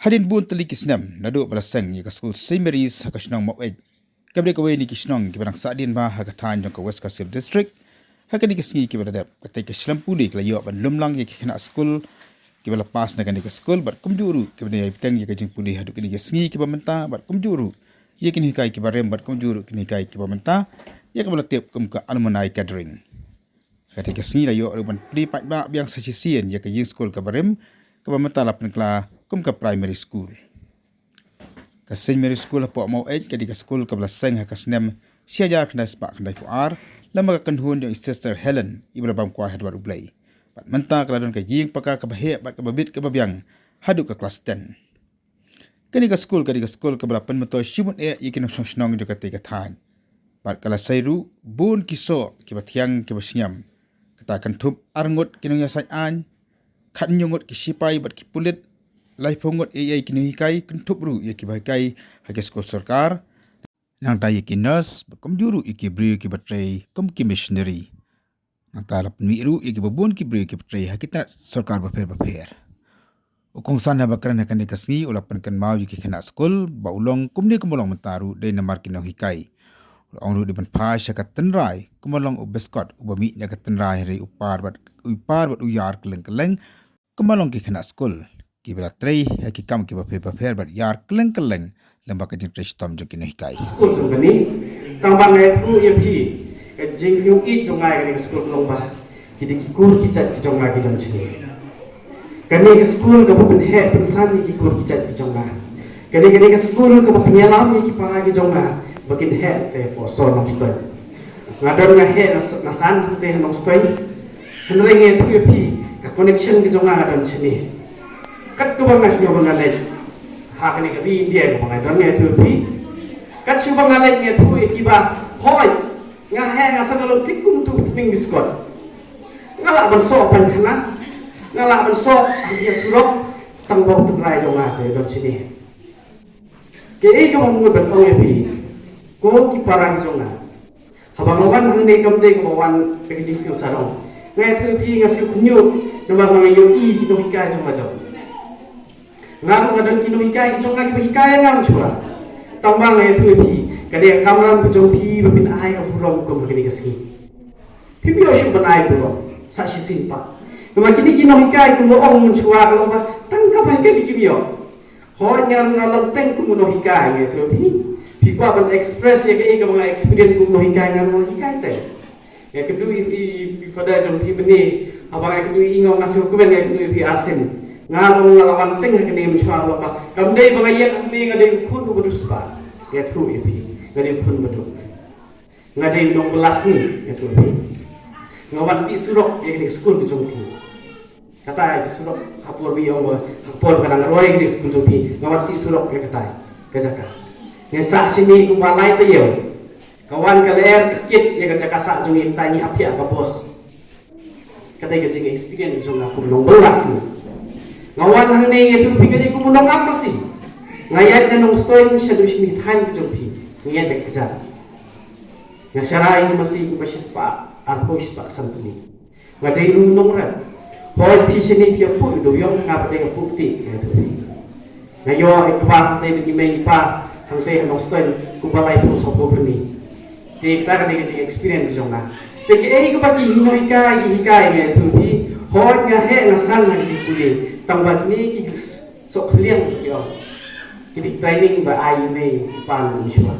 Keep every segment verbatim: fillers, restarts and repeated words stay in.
Hadien bun tylli ki snem naduh ba la seng ïa ka skul St Mary's ha ka shnong Maweit, kaba dei kawei na ki shnong kiba dang sahdien bha ha ka thaiñ jong ka West Khasi Hills District, ha kane ka sngi kaba la dep, katei ka shlem pule ka la ïoh ban lum lang ïa ki khynnah skul kiba la pass na kane ka skul, bad kumjuh ruh kiba dang ïai bteng ïa ka jingpule haduh kane ka sngi kaba mynta, bad kumjuh ruh ïa ki nonghikai kiba rim, bad kumjuh ruh ki nonghikai kiba mynta, ïa kaba la tip kum ka alumni gathering. Katei ka sngi la ïoh ruh ban plie paidbah biang sa shisien ïa ka ïing skul kaba rim, kaba mynta la pynkylla kum ka primary school. Ka St Mary's School hapoh Maweit ka dei ka skul kaba la seng ha ka snem shi hajar khyndai spah khyndai phew ar, lem bad ka kynhun jong i Sister Helen, iba la bam kwai ha dwar U Blei. Bad mynta ka la don ka ïing paka kaba heh bad kaba bit kaba biang haduh ka klas ten. Kane ka skul ka dei ka skul kaba la pynmyntoi shibun eh ïa ki nongshong shnong jong katei ka thaiñ. Bad ka la sei ruh bun ki soh kiba thiang kiba shngiam. Kata kynthup ar ngut ki nongïasaid aiñ, khathynñiew ngut ki shipai bad ki pulit, laiphew ngut ïa ki nonghikai, kynthup ruh ïa kiba hikai ha ki skul sorkar, nangta ïa ki nurse, bad kumjuh ruh ïa ki briew kiba trei kum ki missionary. Nangta la pynmih ruh ïa kiba bun ki briew kiba trei ha ki tnat sorkar bapher bapher. U kongsan haba kren ha kane ka sngi u la pynkynmaw ïa ki khynnah skul ba u long kumne kumba long mynta ruh dei namar ki nonghikai. U la ong ruh dei ban phai sha ka tynrai kumba long u biskot uba mih na ka tynrai, hynrei u par bad u par bad u ïar kylleng kylleng kumba long ki khynnah skul kiba la trei ha ki kam kiba pher bapher bad ïar kylleng kylleng lem bad ka jingtrei shitom jong ki nonghikai. Skul jong kane, tang ba nga ïathuh ïa phi, ka jingsngewsih jong nga ïa kane ka skul ka long ba ki dei ki kur ki jait ki jong nga ki don shane. Kane ka skul kaba pynheh pynsan ïa ki kur ki jait ki jong nga. Kane, kane ka skul kaba pynïalam ïa ki para ki jong nga ba kin heh te hapoh sor Nongstoiñ. Nga don nga heh nga s-, nga san te ha Nongstoiñ. Hynrei nga ïathuh ïa phi, ka connection ka jong nga ka don shane. Kat kaba nga sngew ba nga leit ha kane ka ri India kaba nga don, nga ïathuh ïa phi. Kat shuh ba nga leit nga ïathuh ïa kiba, hooid, nga heh nga san, nga long thik kum utu u tmiang biskot. Nga lah ban soh painkhana, nga lah ban soh ha ïing surok, tang ba u tynrai jong nga te don shane. Kaei kaba nga mut ban ong ïa phi, ko ki para ki jong nga. Haba nga wan hangne kam dei kaba wan da ka jingsngew sarong. Nga ïathuh ïa phi, nga sngew khynñiuh namar ba nga ïohi ki nonghikai jong nga jong. Nga ruh nga don ki nonghikai ki jong nga kiba hikai ïa nga mynshuwa. Tang ba nga ïathuh ïa phi, ka dei ka kamram ka jong phi ba phin ai ka burom kum ha kane ka sngi. Phim ïoh shuh ban ai burom sa shisien pat. Namar kine ki nonghikai kumba ong mynshuwa ka long ba tang kaba hikai kim ïoh. Hooid, nga ruh nga long teng kum u nonghikai, nga ïathuh ïa phi. Phi kwah ban express ïa kaei kaba nga experience kum u nonghikai, nga ruh nga hikai teng. Nga kynduh ïa i, i, i Father jong phi mynne, haba nga kynduh ïa i, nga ong nga sngewkmen, nga kynduh ïa phi arsien. Nga long, nga la wan teng ha kane mynshuwa, long ba kam dei ba nga ïeng hangne nga dei u khun uba riewspah. Nga ïathuh ïa phi, nga dei u khun uba duk. Nga dei u nongbylla sngi, nga ïathuh ïa phi. Nga wan tih surok ïa kane ka skul ka jong phi. Kata ka surok ha por ba ïong ba, ha por ba nga dang roi ïa kane ka skul jong phi, nga wan tih surok ïa kata ka jaka. Nga sah shane kumba lai taïew. Ka wan ka lyer ka kit ïa ka jaka sah jong ngi, mynta ngi hap thiah ka bos. Kata ka jing experience jong nga kum u nongbylla sngi. Nga wan hangne, nga ïathuh ïa phi, nga dei kum u nongam masi. Nga ïaid na Nongstoiñ shaduh sha kine ki thaiñ ka jong phi. Nga ïaid da ka kjat. Nga sharai masi kumba shispah arphew, shispah san tylli. Nga dei ruh u nongrep. Hooid, phi shane phi ïapuh ïa u dewiong, nga pat dei ïapuh ktieh, nga ïathuh ïa phi. Nga ïoh ïa kaba hangtei bad i mei i pa hangtei ha Nongstoiñ kumba laiphew sawphew byrni. Te kata ka dei ka jing experience jong nga. Te kaei kaba ki nonghikai ki hikai, nga ïathuh ïa phi, hooid nga heh nga san ha ka jingpule, tang ba kine ki soh khliang ki ong, ki dei training ba ai i mei i pa mynshuwa.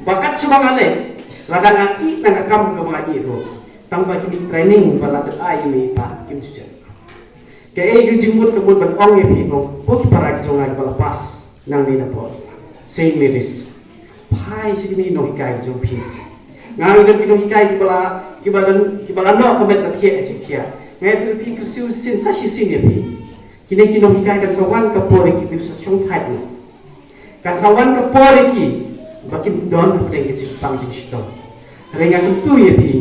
Ba kat shuwa ba nga leit, lada nga ïeh na ka kam kaba nga ïeh ruh, tang ba kine ki training ba la dep ai i mei i pa kim ju check. Kaei ka jingmut ka mut ban ong ïa phi, ko ki para ki jong nga kiba la pass nangne na pdeng St Mary's, phai sha kine ki nonghikai ki jong phi. Nga ngi don ki nonghikai kiba la, kiba don, kiba la noh ka met ka thiah ka jingthiah. Nga ïathuh ïa phi, kyrsiew shisien sa shisien ïa phi. Kine ki nonghikai kan sa wan ka por ïa ki, kin sa shongthait noh. Kan sa wan ka por ïa ki ba kin don hapdeng ka jingpang jingshitom. Hynrei nga kyntu ïa phi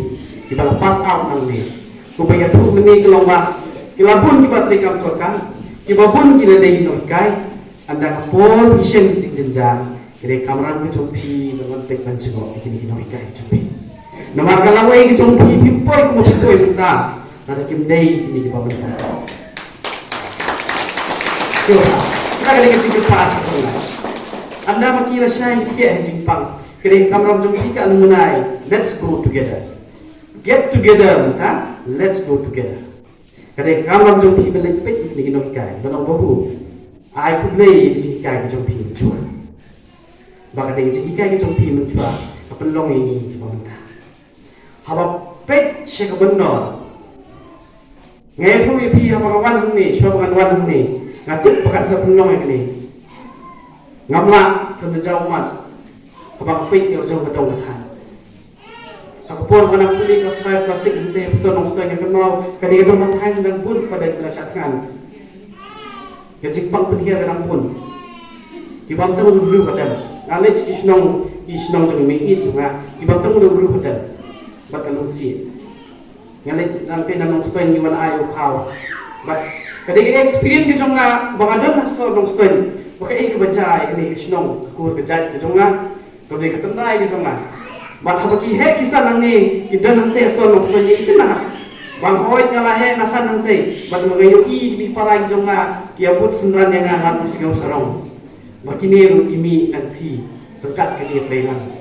kiba la pass out nangne, kumba ïathuh mynne ka long ba ki la bun kiba trei kam sorkar, kiba bun ki la dei nonghikai. Ynda ka por phi shem ka jingjynjar, ka dei kamram ka jong phi ban wan peit ban jngoh ïa kine ki nonghikai ka jong phi. Namar ka lawei ka jong phi, phim poi kumba phi poi mynta lada kim dei kine kiba mynta. Sure. Ka dei ka jingkyrpad ka jong nga. Ynda ma ki la shai thiah ha jingpang, ka dei ka kamram jong phi ka Alumni, let's go together. Get together mynta, let's go together. Ka dei ka kamram jong phi ban leit peit ïa kine ki nonghikai, ban ong, Babu, ai khublei ïa ka jinghikai ka jong phi mynshuwa. Ba ka dei ka jinghikai ka jong phi mynshuwa ka pynlong ïa ngi kiba mynta. Haba peit sha ka mynnor, nga ïathuh ïa phi, haba nga wan hangne, shuwa ba ngan wan hangne, nga tip ba kan sa pynlong ïa kane. Ngam lah ban jaw ummat haba nga peit ïa la jong ka dong ka thaiñ. Ha ka por ba nga pule class five, class six, hynrei ha Sor Nongstoiñ nga kynmaw ka dei ka dong ka thaiñ dang bun, ka dei ka dong ka thaiñ. Ka jingpang pynhiar ka dang bun. Ki bym tang u riewriewpatan. Nga leit ki shnong, ki shnong jong i mei ïeit jong nga, ki bym tang u riewriewpatan. Bad ka lungsiat. Nga leit nangtei na Nongstoiñ, ngi wan ai u khaw. Bad ka dei ka experience ka jong nga ba nga don ha Sor Nongstoiñ, ba kaei kaba jia ïa kane ka shnong, ka kur ka jait ka jong nga. Ka dei ka tynrai ka jong nga. Bad haba ki heh ki san nangne, ki don hangtei ha Sor Nongstoiñ, ngi kynmaw. Bad hooid nga la heh nga san hangtei, bad ma nga ïohi ki para ki jong nga ki ïabud synran ïa nga ha u sngew sarong. Ba kine ruh ki mih tang ki ryngkat ka jingïatreilang.